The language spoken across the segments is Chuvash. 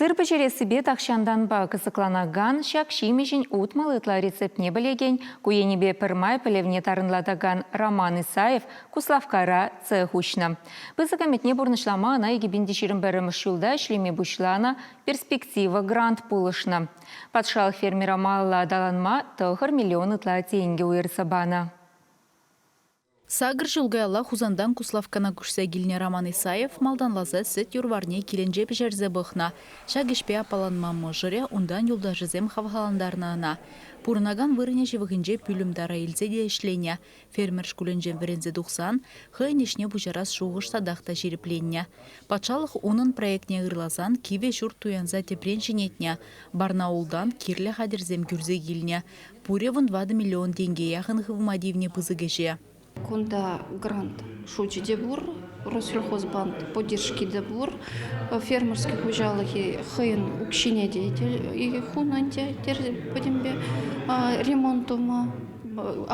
Сыр пӗҫерессипе тахҫантанпа кӑсӑкланакан, ҫак ҫимӗҫӗн 60 ытла рецептне пӗлекен, ку енӗпе пӗрмай пӗлӗвне тарӑнлатакан Роман Исаев Куславккара цех уҫнӑ. Пысӑк ӗмӗтне пурнӑҫлама ӑна 2021 ҫулта ӗҫлеме пуҫланӑ «Перспектива» грант пулӑшнӑ. Патшалӑх фермера малалла аталанма 9 миллион ытла тенкӗ уйӑрса панӑ. Сакӑр ҫул каялла Хусантан Куславккана куҫса килнӗ Роман Исаев малтанласа сӗт юр-варне килӗнче пӗҫерсе пӑхнӑ. Ҫак ӗҫпе аппаланма мӑшӑрӗ, унтан юлташӗсем хавхалантарнӑ ӑна. Пурӑнакан вырӑнӗ ҫывӑхӗнче пӳлӗм тара илсе те ӗҫленӗ. Фермер шкулӗнчен вӗренсе тухсан хӑйӗн ӗҫне пуҫарас шухӑш татах та ҫирӗпленнӗ. Патшалӑх унӑн проектне ырласан кивӗ ҫурт туянса тӗпрен ҫӗнетнӗ, Барнаултан кирлӗ хатӗрсем кӳрсе килнӗ. Пурӗ 14 миллион тенке яхӑн хывма тивнӗ пысӑк ӗҫе. Кунта грант шучӗ те пур, Россельхозбанк поддержки те пур. Фермерский хуҫалӑхӗ хӑйӗн укҫине те хунӑ ӗнтӗ пӗтӗмпе ремонт тума,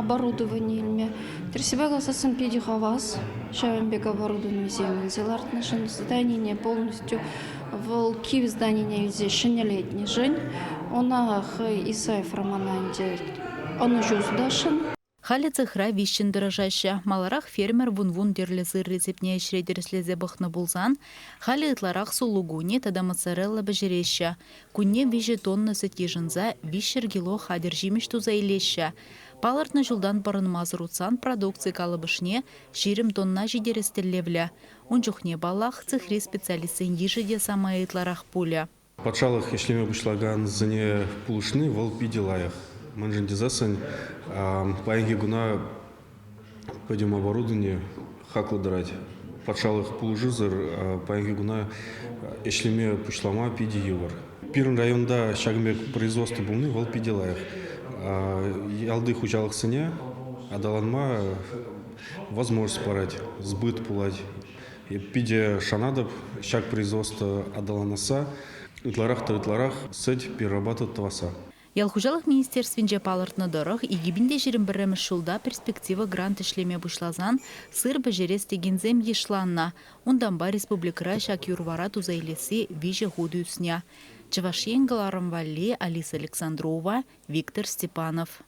оборудовани илме. Тӗрӗссипе каласассӑн питӗ хавас ҫавӑн пек оборудованисем илсе лартнӑшӑн, зданине полностью вӑл кив зданине илсе ҫӗнӗлетнӗшӗн, ӑна хӑй Исаев Романа ӗнтӗ ӑнӑҫу сутасшӑн. Халӗ цехра виҫҫӗн тӑрӑшаҫҫӗ. Маларах фермер вун-вун тӗрлӗ сыр рецептне ӗҫре тӗрӗслесе пӑхнӑ пулсан, халӗ ытларах сулугуни тата моцарелла пӗҫереҫҫӗ. Кунне 3 тонна сӗт йышӑнса 300 кило хатӗр ҫимӗҫ туса илеҫҫӗ. Палӑртнӑ ҫултан пӑрӑнмасӑр утсан продукци калӑпӑшне 20 тонна ҫитерес тӗллевлӗ. Ун чухне, паллах, цехри специалистсен йышӗ те самай ытларах пулӗ. Патшалӑх ӗҫлеме пуҫлакансене пулӑшни вӑл питӗ лайӑх. Мӗншӗн тесессӗн паянхи куна пӗтӗм оборудовани хаклӑ тӑрать. Патшалӑх пулӑшусӑр паянхи куна ӗҫлеме пуҫлама питӗ йывӑр. Пирӗн районта ҫакӑн пек производство пулни вӑл питӗ лайӑх. Ялти хуҫалӑхсене аталанма возможность парать, сбыт пулать. Питӗ шанатӑп, ҫак производство аталанасса, ытларах та ытларах сӗт перерабатывать тӑвасса. Ял хуҫалӑх министерствинче палӑртнӑ тӑрӑх, 2021 ҫулта «Перспектива» грант ӗҫлеме пуҫласан сыр пӗҫерес текенсем йышланнӑ. Унтанпа республикӑра ҫак юр-вара туса илесси виҫӗ хут ӳснӗ. Чӑваш Ен кӑларӑм валли Алиса Александрова, Виктор Степанов.